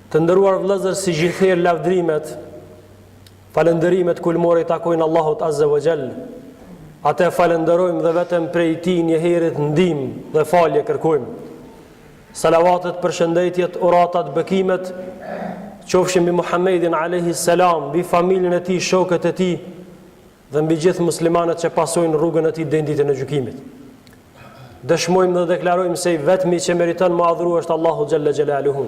Të nderuar vëllezër, si gjithherë lavdrimet, falënderimet kulmore i takojnë Allahut Azza wa Jall. Atë e falënderojmë dhe vetëm prej tij njëherit ndihmë dhe falje kërkojmë. Salavatet, përshëndetjet, uratat, bekimet qofshin mbi Muhammedin alayhi salam, mbi familjen e tij, shokët e tij dhe mbi gjithë muslimanët që pasojnë rrugën e tij deri në ditën e gjykimit. Dëshmojmë dhe deklarojmë se i vetmi që meriton m'u adhuru është Allahu xhalla xhelaluhu.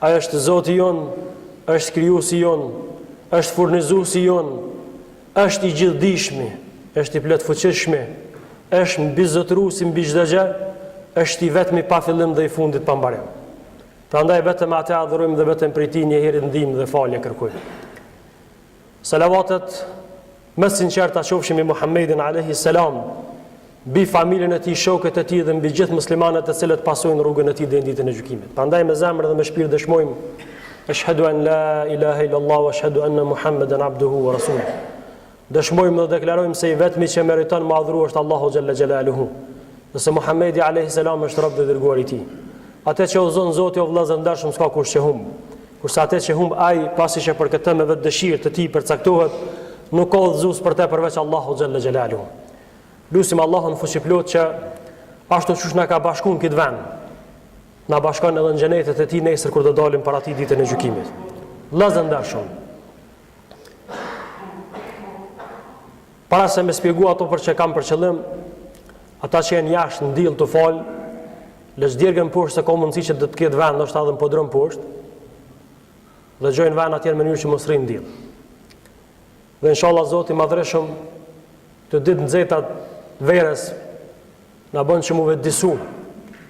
Ai është Zoti jonë, është krijuesi jonë, është furnizuesi jonë, është i gjithdijshmi, është i plotfuqishmi, është mbizotëruesi mbi çdo gjë, është i vetmi pa fillim dhe i fundit pa mbarim. Prandaj vetëm atë adhurojmë dhe vetëm prej tij njëherit ndihmë dhe falje kërkojmë. Salavatet më të sinqerta qofshin mbi Muhammedin alayhi salam, mbi familjen e tij, shokët e tij dhe mbi gjithë muslimanët të cilët pasojnë rrugën e tij deri në ditën e gjykimit. Prandaj me zemër dhe me shpirt dëshmojmë eshhedu en la ilaha illallah wa eshhedu anna Muhammeden abduhu wa rasuluh. Dëshmojmë dhe deklarojmë se i vetmi që meriton m'u adhuru është Allahu xhalla xhelaluhu. Dhe se Muhamedi alayhi salam është rob dhe i dërguar i tij. Atë që udhëzon Zoti o vëllezër të ndershëm s'ka kush që humb. Kurse atë që humb ai, pasi që për këtë me vetë dëshirë të tij përcaktohet, nuk ka udhëzues për të përveç Allahu xhalla xhelaluhu. Lusim Allahun fuqiplotë që ashtu qysh na ka bashku në këtë vend, na bashkon edhe në xhenetet e tij nesër kur do dalim para tij ditën e gjykimit. Vëllezër të ndershëm. Para se me spjegu ato për që kam për qëllim, ata që janë jashtë në diell tu fal, le të djergen poshtë se ka mundësi që do të ketë vend, ndoshta edhe në podrum poshtë, dhe gjojnë vend atje në mënyrë që mos rrinë në diell. Dhe inshallah Zoti i madhërishëm këto ditë nxehta verës Na bën që mu vetëdisu,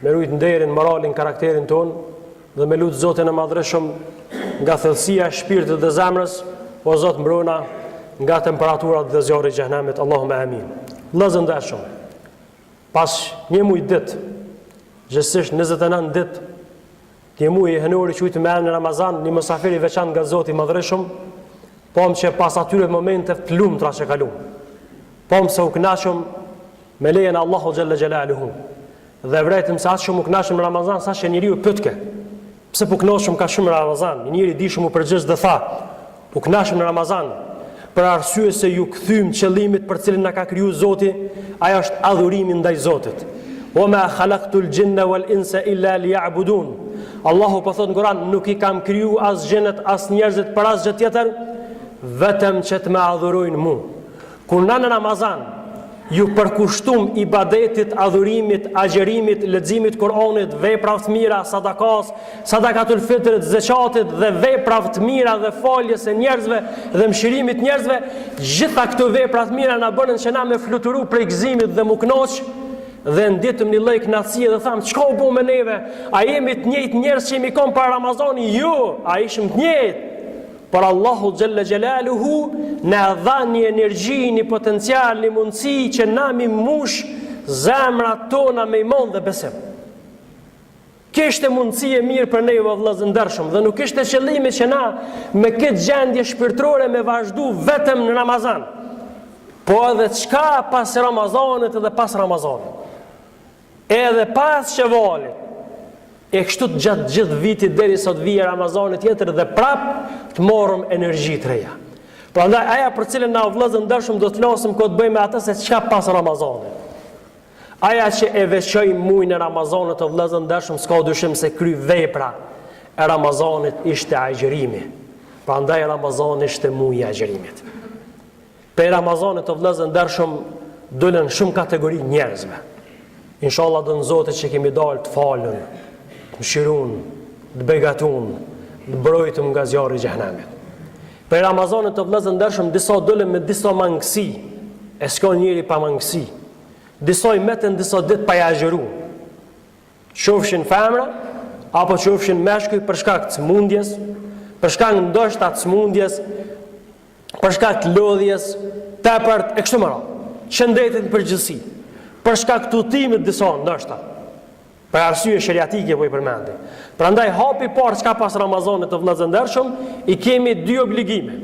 me rujt nderin, moralin, karakterin tonë dhe me lut Zotin e Madhërishëm nga thellësia e shpirtit dhe zemrës, o Zot mbrona nga temperaturat dhe zjarri i xhehenemit. Allahumma amin. Vëllezër të ndershëm. Pas një muaj ditë, gjithsesi 29 ditë, një muaj i hënori quajtur me emrin Ramazan, një musafir i veçantë nga Zoti i Madhërishëm, pamë që pas atyre momenteve të lumtura që kalum. Pamë se u kënaqëm Me lejen e Allahut xhalla xhelaluhu. Dhe vrejtëm se aq shumë u kënaqëm në Ramazan sa që njeriu pyetke. Pse po kënaqëm kaq shumë në Ramazan? Një njeri i dijshëm u përgjigj dhe tha: U kënaqëm në Ramazan për arsye se ju kthym qëllimit për cilin na ka kriju Zoti, ai është adhurimi ndaj Zotit. Wa ma khalaqtul jinna wal insa illa liya'budun. Allahu po thotë në Kur'an, nuk i kam kriju as xhinët as njerëzit për asgjë tjetër, vetëm që të më adhurojnë mu. Kur na në Ramazan ju përkushtum ibadetit, adhurimit, agjërimit, leximit Kur'anit, veprave të mira, sadakas, sadakatul fitrit, zeqatit dhe veprave të mira dhe faljes së njerëzve dhe mëshirimit njerëzve, gjitha këto vepra të mira na bënën që na me fluturu prej gëzimit dhe m'u kënaq dhe nditëm një lloj kënaqësie dhe thamë, çka u bë me neve? A jemi të njëjtë njerëz që jemi kon para Ramazanit? Jo, a ishim të njëjtë? Por Allahu xhalla xhelaluhu na dha një energji, një potencial, një mundësi që na m'i mush zemrat tona me iman dhe besim. Kjo ishte mundësi e mirë për neve vëllezër të ndershëm dhe nuk ishte qëllimi që na me këtë gjendje shpirtërore me vazhdu vetëm në Ramazan. Po edhe çka pas Ramazanit edhe pas Ramazanit. Edhe pas Shevalit, e kështu gjatë gjithë vitit derisa të vijë Ramazani tjetër dhe prap të marrim energji të reja. Prandaj aja për cilën na vëllezër të ndershëm do të flasim ka të bëjë me atë se çka pas Ramazanit. Aja që e veçoi mujin e Ramazanit o vëllezër të ndershëm s'ka dyshim se kryevepra e Ramazanit ishte agjërimi. Prandaj Ramazani ishte muji i agjërimit. Prej Ramazanit o vëllezër të ndershëm dolën shumë kategori njerëzve. Inshallah don Zoti që kemi dalë të falun, të mëshirun, të begatun, të mbrojtun nga zjarri i xhehenemit. Prej Ramazanit o vëllezër të ndershëm disa dolën me disa mangësi, e s'ka njeri pa mangësi. Disa i metën disa ditë pa i agjëru. Qofshin femra apo qofshin meshkuj për shkak të sëmundjes, për shkak ndoshta të sëmundjes, për shkak të lodhjes, tepërt e kështu me radhë. Shëndetit në përgjithësi, për shkak të udhëtimit disa ndoshta. Për arsye sheriatike po i përmendi. Prandaj hapi i parë çka pas Ramazanit o vëllezër të ndershëm, i kemi dy obligime.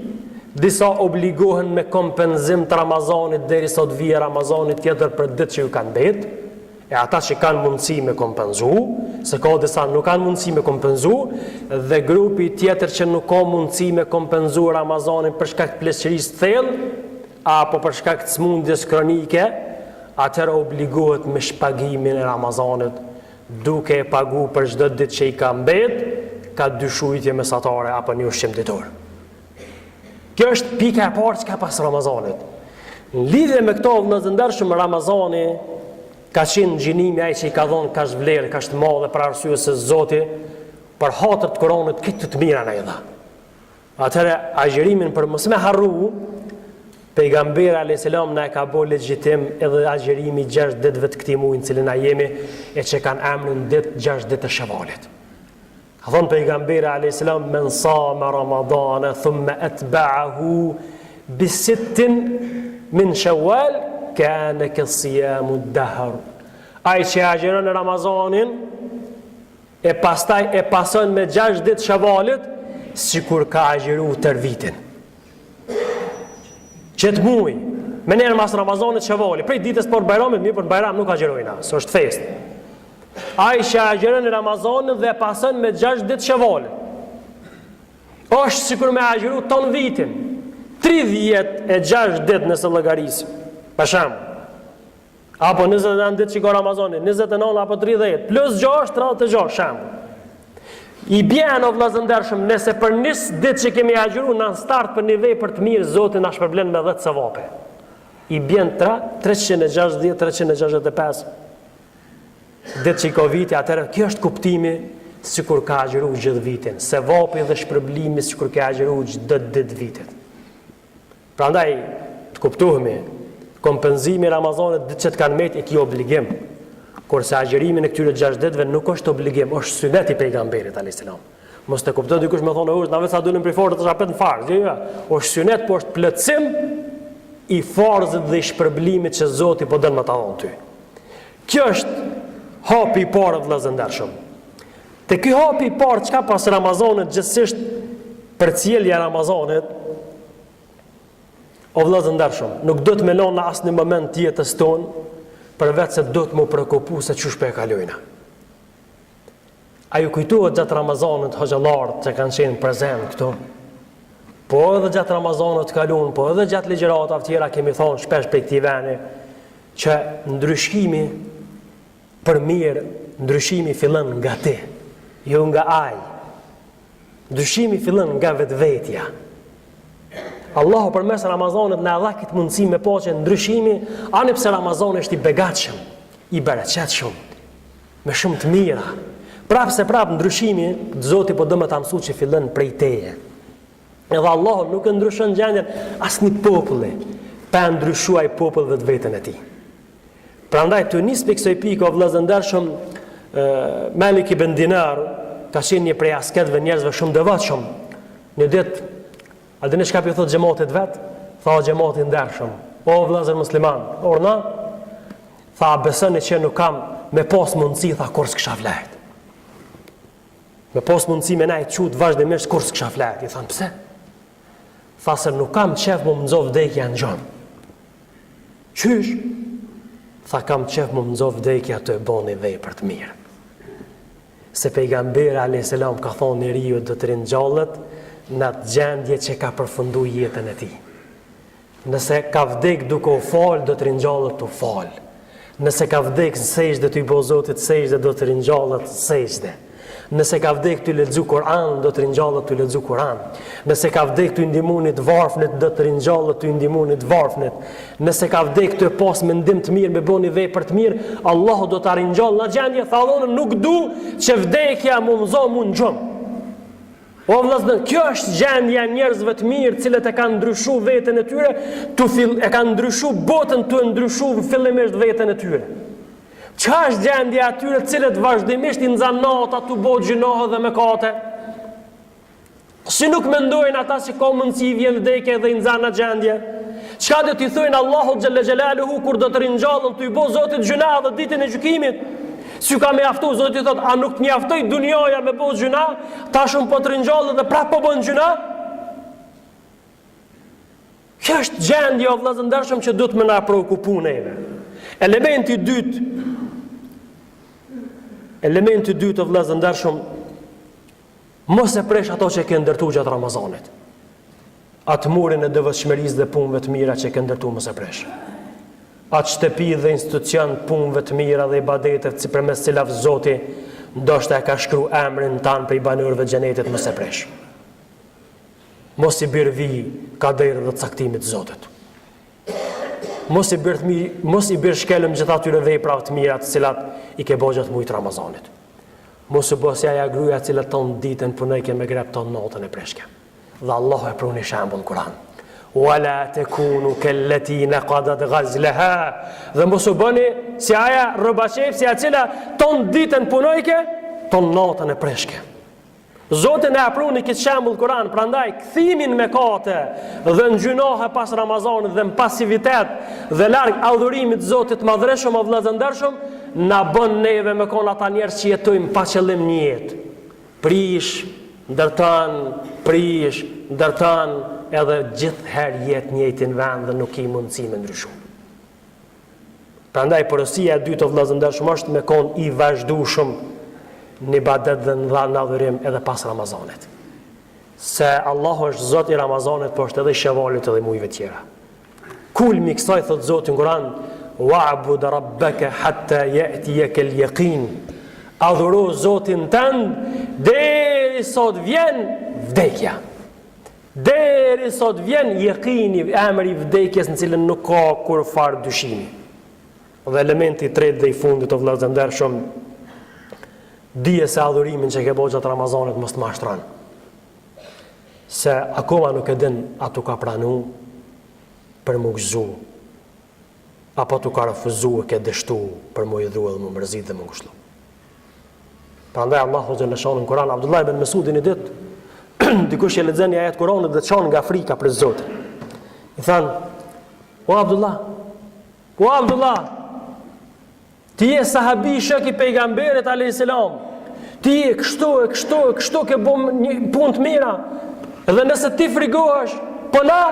Disa obligohen me kompenzim të Ramazanit derisa të vijë Ramazani tjetër për ditë që ju kanë mbet. E ata që kanë mundësi me kompenzu, se ka disa nuk kanë mundësi me kompenzu, dhe grupi tjetër që nuk ka mundësi me kompenzu Ramazanin për shkak të pleqërisë të thellë, apo për shkak të sëmundjes kronike, atëherë obligohet me shpagimin e Ramazanit, duke e pagu për çdo ditë që i ka mbet, ka dy shujtje mesatare apo një ushqim ditor. Kjo është pika e parë çka pas Ramazanit. Në lidhje me këto vëllezër të ndershëm Ramazani ka qenë agjinimi ai që i ka dhonë kaq vlerë, kaq të madhe për arsye se Zoti për hatër të Kuranit këto të mira na i dha. Atëherë agjërimin për mos me harru pejgamberi alayhis salam na e ka bo legjitim edhe agjërimi 6 ditëve të këtij muaji në cilin na jemi e që kanë emrin ditë 6 ditë të Shevalit. Ka thonë pejgamberi alayhis salam men sama ramadana thumma atba'ahu bi sittin min shawwal kana ka siyam ad-dahr. Ai që agjëron Ramazanin e pastaj e pason me 6 ditë Shavalit, sikur ka agjëru tërë vitin. Qët muj, menjëherë mas Ramazanit Shavali, prej ditës parë Bajramit, mirëpo në Bajram nuk agjërojna, se është festë. Ai që agjëron Ramazanin dhe e pason me 6 ditë Shevalit. Është sikur me agjëru ton vitin. 36 ditë nëse llogaris. Për shembull. Apo 29 ditë që ka Ramazani, 29 apo 30, plus 6, 36 shembull. I bjen o vëllezër të ndershëm, nëse për një ditë që kemi agjëru në start për një vepër të mirë, Zoti na shpërblen me 10 sevape. I bjen 3, 360, 365 Ditë që i ka viti, atëherë kjo është kuptimi sikur ka agjëru gjithë vitin, sevapi dhe shpërblimi sikur ka agjëru çdo ditë vitit. Prandaj të kuptohemi, kompenzimi i Ramazanit ditë që të kanë met e ki obligim. Kurse agjërimi në këtyre 6 ditëve nuk është obligim, është synet i pejgamberit alayhis salam. Mos të kupton dikush me thonë, "Është na vetë sa dolëm prej farzit, është apet në farz." Jo, jo, është synet, po është plotësim i farzit dhe i shpërblimit që Zoti po don me ta dhon ty. Kjo është hapi i parë vëllezër të ndershëm. Te ky hapi i parë çka pas Ramazanit gjithsesi përcjellja e Ramazanit o vëllezër të ndershëm, nuk duhet me lënë në asnjë moment të jetës tonë përveç se duhet m'u preokupu se qysh po e kalojna. A ju kujtohet gjatë Ramazanit hoxhallarët që kanë qenë prezent këtu? Po edhe gjatë Ramazanit të kalun, po edhe gjatë ligjëratave tjera kemi thonë shpesh prej këtij veni që ndryshimi për mirë, ndryshimi fillon nga ti, jo nga ai. Ndryshimi fillon nga vetvetja. Allahu përmes Ramazanit na dha këtë mundësi me pa që ndryshimi, ani pse Ramazani është i begatshëm, i bereqetshëm, me shumë të mira. Prapë se prapë ndryshimi, Zoti po do me ta mësu që fillon prej teje. Edhe Allahu nuk e ndryshon gjendjen asnjë populli, pa e ndryshu ai popull vetveten e tij. Prandaj tu nis prej kësaj pike o vëllezër të ndershëm, Malik ibn Dinar ka qenë një prej asketëve njerëzve shumë devotshëm. Një ditë A dini çka po i thot xhematit vet? Tha o xhemat i ndershëm, o vëllezër musliman, urdhno, tha besoni që nuk kam me pas mundësi, tha kurrë s'kisha flejt. Me pas mundësi me nejt çut vazhdimisht kurrë s'kisha flejt. I thanë pse? Tha se nuk kam qef me m'nxon vdekja në gjumë. Qysh? Tha kam qef me m'nxon vdekja tu e bo një vepër të mirë. Se pejgamberi alayhis salam ka thonë njeriu do të ringjallet në atë gjendje që ka përfundu jetën e tij. Nëse ka vdek duke u fal, do të ringjallet tu fal. Nëse ka vdek në sexhde tu i bo Zotit sexhde, do të ringjallet në sexhde. Nëse ka vdek tu lexu Kur'an, do të ringjallet tu lexu Kur'an. Nëse ka vdek tu ndihmu një të varfnit, do të ringjallet tu ndihmu një të varfnit. Nëse ka vdek tu e pas mendim të mirë me bo një vepër të mirë, Allahu do ta ringjallë në gjendje, tha unë nuk du që vdekja me m'zo mu në gjumë. O vëllazër, kjo është gjendja e njerëzve të mirë, të cilët e kanë ndryshu veten e tyre, tu fill, e kanë ndryshu botën tu e ndryshu fillimisht veten e tyre. Çka është gjendja e atyre të cilët vazhdimisht i nxan nata tu bo gjynahe dhe mëkate? Si nuk mendojnë ata se ka mundësi i vjen vdekja dhe i nxan në gjendje? Çka do t'i thojnë Allahut xhelle xhelaluhu kur do të ringjallen tu i bo Zotit gjynah dhe ditën e gjykimit? S'ju ka mjaftu, Zoti i thotë, a nuk të mjaftoi dunjaja me bo gjynah? Tash unë po të ringjall dhe prapë po bën gjynah? Kjo është gjendja o vëllezër të ndershëm që duhet me na preokupu neve. Elementi i dytë. Elementi i dytë vëllezër të ndershëm, mos e prish ato që ke ndërtu gjatë Ramazanit. Atë murin e devotshmërisë dhe punëve të mira që ke ndërtu mos e prish. Atë shtëpi dhe institucion punëve të mira dhe ibadeteve si përmes cilave Zoti ndoshta e ka shkru emrin tan prej banorëve të xhenetit mos e prish. Mos i bir vi kaderit dhe caktimit të Zotit. Mos i bir mi, mos i bir shkelm gjithë atyre veprave të mira të cilat i ke bo gjatë mujit të Ramazanit. Mos u bo si aja gruaja e cila ton ditën punojke me grep ton natën e prishke. Dhe Allahu e pruni shembull në Kur'an. Wala takunu kallati naqadat ghazlaha. Dhe mos u bëni si aja rrobaqepsja e cila ton ditën punojke, ton natën e prishke. Zoti na e pruni këtë shembull n'Kur'an, prandaj kthimi në mëkate dhe në gjynahe pas Ramazanit dhe në pasivitet dhe larg adhurimit të Zotit të Madhërishëm o vëllezër të ndershëm, na bën neve me kon ata njerëz që jetojmë pa qëllim në jetë. Prish, ndërton, prish, ndërton, edhe gjithëherë je n'të njëjtin vend dhe nuk ki mundësi me ndryshu. Prandaj porosia e dytë o vëllezër të ndershëm është me kon i vazhdueshëm në ibadet dhe në adhurim edhe pas Ramazanit. Se Allahu është Zot i Ramazanit, por është edhe i Shevalit edhe i mujve tjera. Kulmi i kësaj thot Zoti në Kur'an, "Wa'bud rabbaka hatta ya'tiyaka al-yaqin." Adhuro Zotin tënd derisa të vjen vdekja. Derisa të vjen jekini, emri i vdekjes në cilën nuk ka kurrfarë dyshimi. Dhe elementi i tretë dhe i fundit o vëllezër të ndershëm, dije se adhurimin që ke bo gjatë Ramazanit mos të mashtron. Se akoma nuk e din a t'u ka pranu për m'u gëzu, apo t'u ka refuzu e ke dështu për m'u idhru edhe m'u mërzit dhe m'u ngushllu. Prandaj Allahu xhelle shanuhu në Kur'an Abdullah ibn Mesudi një ditë dikush e lexon një ajet Kur'anit dhe qan nga frika për Zotin. I than: "O Abdullah, o Abdullah, ti je sahabi shok i pejgamberit alayhis salam. Ti je kështu e kështu e kështu ke bo një punë të mira. Dhe nëse ti frigohesh, po na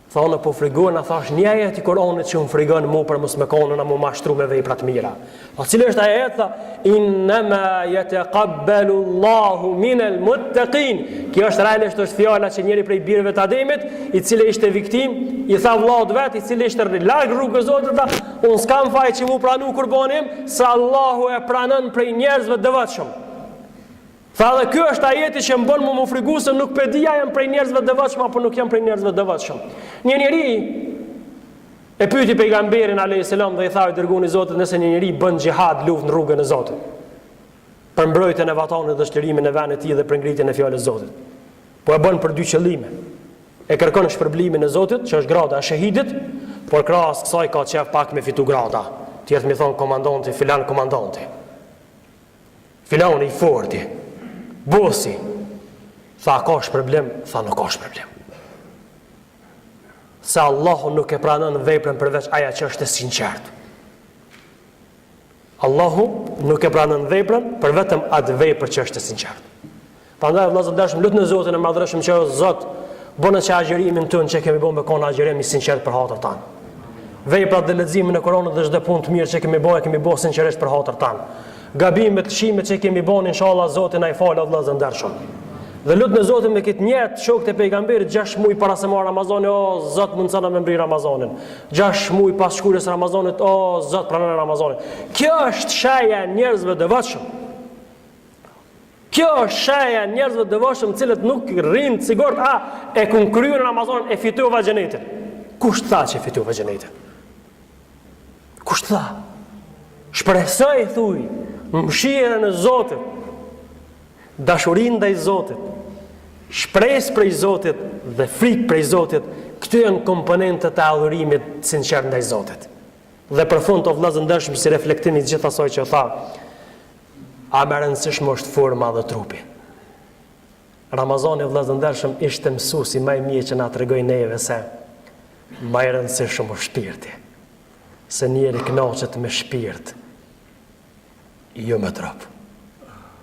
Tha unë po frigohna, thash një ajet i Kur'anit që më frigon mu për mos me konë na mu mashtru me vepra të mira. Tha cili është ajet, tha, innema jetekabelu Allahu minel muttekin. Kjo është realisht është fjala që njëri prej birve të Ademit, i cili ishte viktim, i tha vllaut vet, i cili ishte larg rrugës Zotit, tha, unë s'kam faj që m'u pranu kurbani im, se Allahu e pranon prej njerëzve të devotshëm. Tha dhe ky është ajeti që më bën mu mu frigu se nuk pe di a jam prej njerëzve të devotshëm apo nuk jam prej njerëzve të devotshëm. Një njeri e pyeti pejgamberin alayhis salam dhe i tha i dërguni i Zotit nëse një njeri bën xhihad luftë në rrugën e Zotit për mbrojtjen e vatanit dhe çlirimin e vendit të tij dhe për ngritjen e fjalës së Zotit. Po e bën për dy qëllime. E kërkon shpërblimin e Zotit, që është grada e shehidit, por krahas kësaj ka qejf pak me fitu grada. Tjerët me i thon komandanti filan komandanti. Filani i forti, bosi, tha ka shpërblim, tha nuk ka shpërblim. Se Allahu nuk e pranon veprën përveç aja që është e sinqertë. Allahu nuk e pranon veprën për vetëm atë vepër që është e sinqertë. Prandaj vëllezër të ndershëm, lutne Zotin e Madhërishëm që o Zot, bëne që agjërimin tonë që kemi bërë me kon agjërim i sinqert për hatër tan. Veprat dhe leximin e Kuranit dhe çdo punë të mirë që kemi bërë, kemi bërë sinqerisht për hatër tan. Gabimet, lëshimet që kemi bërë, inshallah Zoti na i fal vëllezër të ndershëm. Dhe lutne Zotin me këtë nijet, shokët e pejgamberit 6 muaj para se marr Ramazani, o Zot mundësona me mbri Ramazanin. 6 muaj pas shkuarjes së Ramazanit, o Zot pranone Ramazanin. Kjo është shenja e njerëzve të devotshëm. Kjo është shenja e njerëzve të devotshëm, të cilët nuk rrinë të sigurt, a e kum kry Ramazanin e fitova xhenetin. Kush tha që fitova xhenetin? Kush tha? Shpresoj thuj, mëshirën e Zotit, dashurinë ndaj Zotit, shpresë prej Zotit dhe frikë prej Zotit, këto janë komponentët e adhurimit sinqert ndaj Zotit. Dhe për fund o vëllezër të ndershëm si reflektim i gjithë asaj që tha, A më e rëndësishme është forma dhe trupi. Ramazani vëllezër të ndershëm ishte mësuesi më i mirë që na tregoi neve se më i rëndësishëm është shpirti. Se njeri kënaqet me shpirt, jo me trup.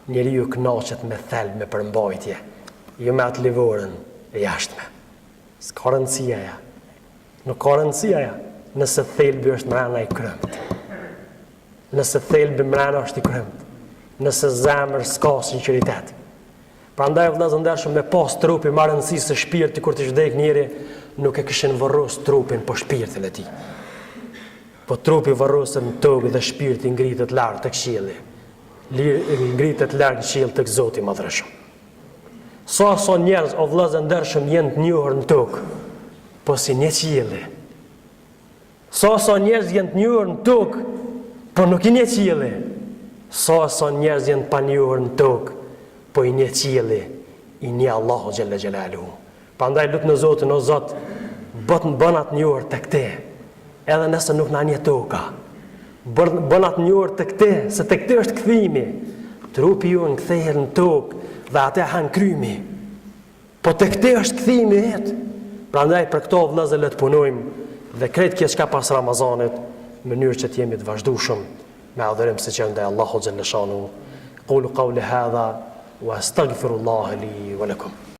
Njeriu kënaqet me thelb, me përmbajtje, jo me atë livorën e jashtme. S'ka rëndësi aja. Nuk ka rëndësi aja, nëse thelbi është mrena i krymtë. Nëse thelbi mrena është i krymtë, nëse n'zemër s'ka sinqeritet. Prandaj vëllezër ndershëm me pas trupi ma rëndësi se shpirti kur t'ish vdek njeri, nuk e kishin vorros trupin po shpirtin e tij. Po trupi vorroset në tokë dhe shpirti ngritet lart tek qielli. Ngritet lart në qiell tek Zoti i Madhërishëm. Sa sa njerëz o vëllezër ndershëm janë të njohur në tokë, po s'i njeh qielli. Sa sa njerëz janë të njohur në tokë, po nuk i njeh qielli. Sa sa njerëz janë të panjohur në tokë, po i njeh qielli, i njeh Allahu xhelle xhelaluhu. Prandaj lutne Zotin o Zot, bën bëna të njohur tek ti, edhe nëse nuk na njeh toka. Bëna të njohur tek ti, se tek ti është kthimi. Trupi jonë kthehet në tokë dhe atë e han krymi. Po tek ti është kthimi yt. Prandaj për këto vëllezër le të punojmë dhe krejt kjo çka pas Ramazanit, në mënyrë që të jemi të vazhdueshëm me adhurim sinqert ndaj Allahut xhelleshanuhu. Qulu qawli hadha wa astaghfirullaha li wa lakum.